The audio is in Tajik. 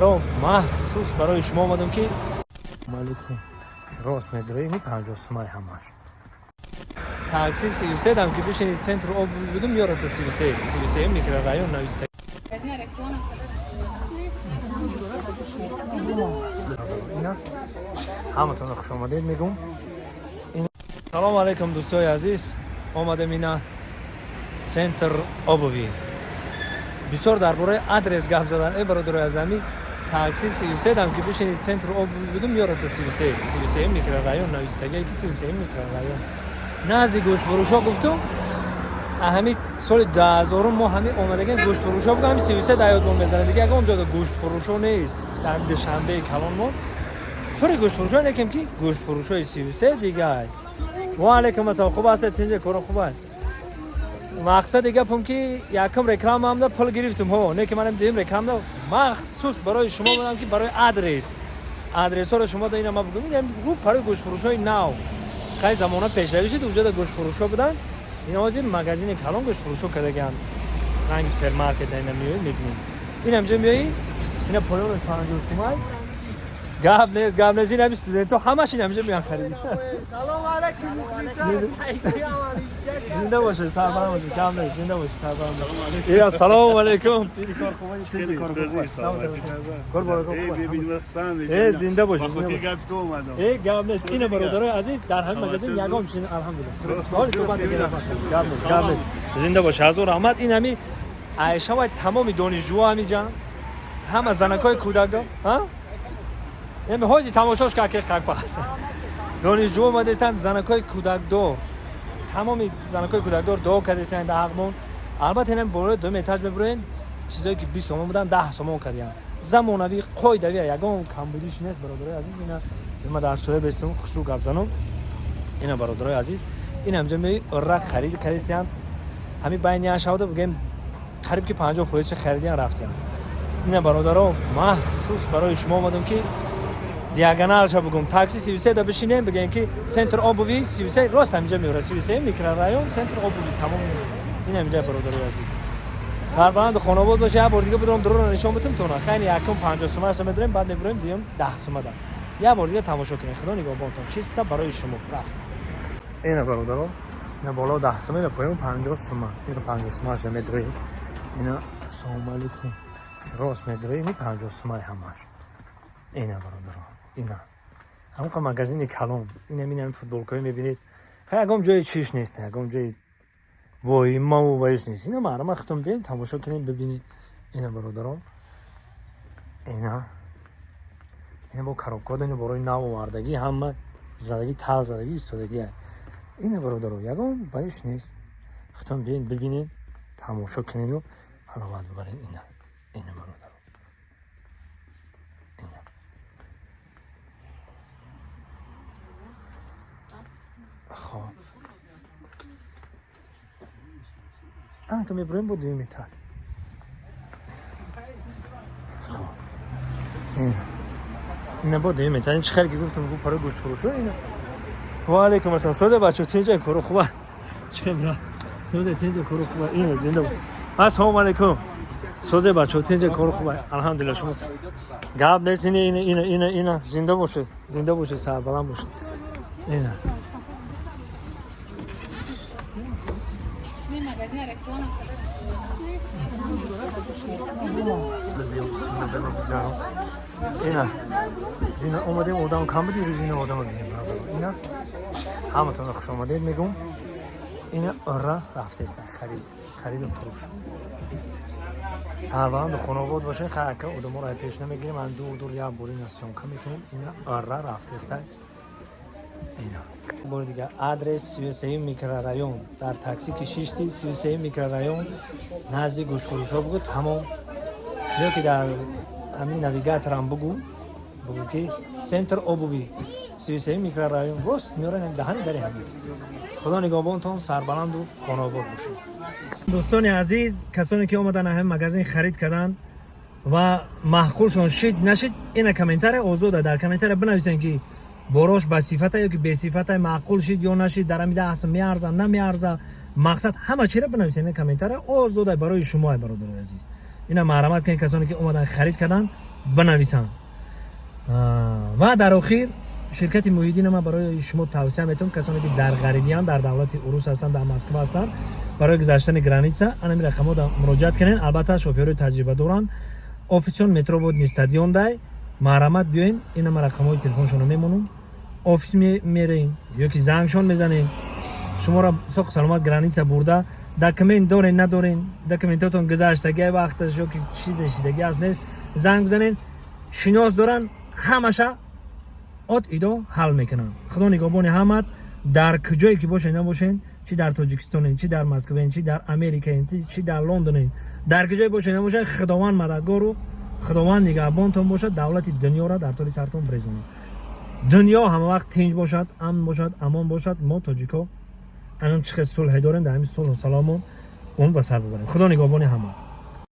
Махсус барои шумо омадам ки маликум рост медрои 50 сумай ҳамаш. Такси 33 дам ки бишини центр об будум ёрата 33, 33 микрорайон нависта. Ина ҳаматонро хуш омадед мегум. Салому алайкум, дӯстои азиз. Омадем ина центр обуви. Бисёр дар бораи адрес гап задан. Э бародарои азами, такси 33 дам ки бишини центр обуви будум ёрата 33, 33 микрорайон навистагие ки 33 микрорайон назди гӯштфурӯшҳо гуфтум. Ҳами соли 2000 мо ҳами омадагем гӯштфурӯшҳо будам, ҳами 33 да ёдмон мезанад. Дига ягон ҷода гӯштфурӯшҳо нест дар Душанбеи калон. Мо тури гӯштфурӯшҳо некем ки гӯштфурӯшҳои 33 дигай. Ва алайкум ассалом, хуб ҳастед? Тинҷе, коро хуб аст? Мақсади гапам ки якум рекламаамда пул гирифтум ҳо, не ки манам дидим рекламда махсус барои шумо будам ки барои адрес, адресҳоро шумо да ина ма бугум. Ин рӯ барои гӯштфурӯшҳои нав хай замона пешравӣ шуд, унҷода гӯштфурӯшҳо буданд. Ин ҳозир магазини калон гӯштфурӯшҳо кардагианд, ранги супермаркет. Ина меоӣ, мебинӣ, ин ҳамҷо меоӣ, ина поёнаш 50 сумай. Гап нест, гап нест. Ин ҳами студентҳо ҳамаш ин ҳамҷо меян харид. Салом алейкум, мухлисон. Зинда бошед, сарбаланд бошед. Гап нест, зинда бошед, сарбаланд бошед. Ира салому алейкум, пири, кор хуб? Тинҷи, кор хуб? Кор барои хуб? Э, зинда бошед, зинда бошед. Э, гап нест. Ина бародарои азиз, дар ҳамин магазин ягон чиз, алҳамдулилла. Ҳоли суҳбат мекунем. Гап нест, гап нест. Зинда бошед, ҳазор раҳмат. Ин ҳами айшавай тамоми донишҷӯҳо ҳамиҷа, ҳама занакҳои кӯдакдор. Ҳа? Эми ҳози тамошош какеш какпас. Донишҷӯ омадестанд, занакҳои кӯдакдор, тамоми занакҳои кӯдакдор дуо кардестанд дар ҳақмон. Албатта, инам болои дуюм этаж мебуроем, чизое ки 20 сомон буданд, 10 сомон кардиям. Замонавӣ, қоидавӣ, ягон камбудиш нест, бародарои азиз. Ина ма дар соя бестум, хушрӯ гап занам. Ина бародарои азиз, ин ҳамҷо меои, рак харид кардестиям. Ҳами байни яшавда бугем, қариб ки 50 фоизша харидиям, рафтиям. Ина бародаро, махсус барои шумо омадам ки диагоналша бугум. Такси 33 да бишинем, бигем ки центр обуви 33, рост ҳаминҷа меорад. 33 микрорайон, центр обуви, тамом. Ин ҳаминҷа, бародарои азиз, сарбаланду хонобод боше. Як бор дига будам, дуруро нишон битум тона. Хайни якум 50 сумаашро медорем, баъд мебурем дуюм 10 сумада. Як бор дига тамошо кунем. Худо нигоҳбонтон, чиста барои шумо рафтем. Ина бародаро, ина боло 10 сума, ина поён 50 сума. Ина 50 сумаашро медроем. Ина ассалому алайкум, рост медроем, ин 50 сумаи ҳамаш. Ина бародаро, ина ҳамқа магазини калон. Инам инам футболкаҳо мебинед. Хай, ягон ҷои чиш нест, ягон ҷои воимаву ваиш нест. Ина маърама хитон биёед, тамошо кунед, бибинед. Ина бародарон, ина ина бо коробкаҳо, ина борои нав овардагӣ, ҳама задагӣ, тал задагӣ, истодагӣ. Ина бародаро, ягон ваиш нест. Хитон биёед, бибинед, тамошо кунеду ҳаловат бибаред. Ина, ина бародаро, ина. Хоб, ана ка мебуроем бо дуюм этаж. Хоб, ина, ина бо дуюм этаж. Ин чӣ хеле ки гуфтам, гу парои гӯштфурӯшо. Ина, ва алайкум ассалом, созе бачо, тинҷа, коро хуба? Чӣ бра, созе, тинҷа, коро хуба? Ина зинда. Ассалому алайкум, созе бачо, тинҷа, коро хуба? Алҳамдулилла, шумо гап нест. Ина, ина, ина, ина, ина, зинда бошед, зинда бошед, сарбаланд бошед. Ина ина, ина омадем, одам кам буд ирӯз. Ина одам дидем. Ина ҳаматонро хуш омадед мегум. Ина ра рафтеста харид, хариду фурӯш. Сарбаланду хонобод бошед. Хайака одаморо пеш намегирем, ан дур дур як бор ина съёмка мекунем. Ина ра рафтеста. Ина бори дигар адрес: 33 микрорайон. Дар такси ки шишти, 33 микрорайон, назди гӯштфурӯшҳо бугу, тамом. Ё ки дар ҳамин навигаторам бугу, бугу ки центр обуви 33 микрорайон, рост меорад даҳани дари ҳамин. Худо нигоҳбонтон, сарбаланду хонобод бошед. Дӯстони азиз, касоне ки омадан ҳамин магазин харид карданд ва маъқулшон шид, нашид, ина комментария озода. Дар комментария бинависен ки борош ба сифата ё ки бесифата, маъқул шид ё нашид, дар ҳамин 10 меарза, намеарза, мақсад ҳама чиро бинависен. Ина комментария озода барои шумо, бародарои азиз. Ина маҳрамат кунед, касоне ки омадан харид карданд. Бинависанд. Ва дар охир ширкати Муҳиддина ман барои шумо тавсия метавам. Касоне ки дар ғарибиянд, дар давлати урус ҳастанд, дар Москва ҳастанд, барои гузаштани граница анами рақамҳо муроҷиат кунед. Албатта, шофёрои таҷриба доранд. Офисшон метро Водный стадион дай. Марҳамат, биёем. Инама рақамҳои телефоншонро мемонам. Офис мерем ё ки зангшон мезанем, шуморо соқ саломат граница бурда. Документ дорен, надорен, документотон гузаштаги вақташ ё ки чизе шидаги аст, нест, занг бизанен. Шинос доранд, ҳамаша от идо ҳал мекунанд. Худо нигаҳбони ҳамат. Дар куҷое ки бошен, набошен, чӣ дар Тоҷикистонен, чӣ дар Москваен, чӣ дар Америкаен, чӣ дар Лондонен, дар куҷое бошен, набошен, Худованд мададгору Худованд нигаҳбонтон бошад. Давлати дунёро дар тори сартон брезонад. Дунё ҳама вақт тинҷ бошад, амн бошад, амон бошад. Мо тоҷико анон чӣ хел сулҳе дорем, дар ҳамин сулҳу салому он ба сар бибарем. Худо нигаҳбони ҳама.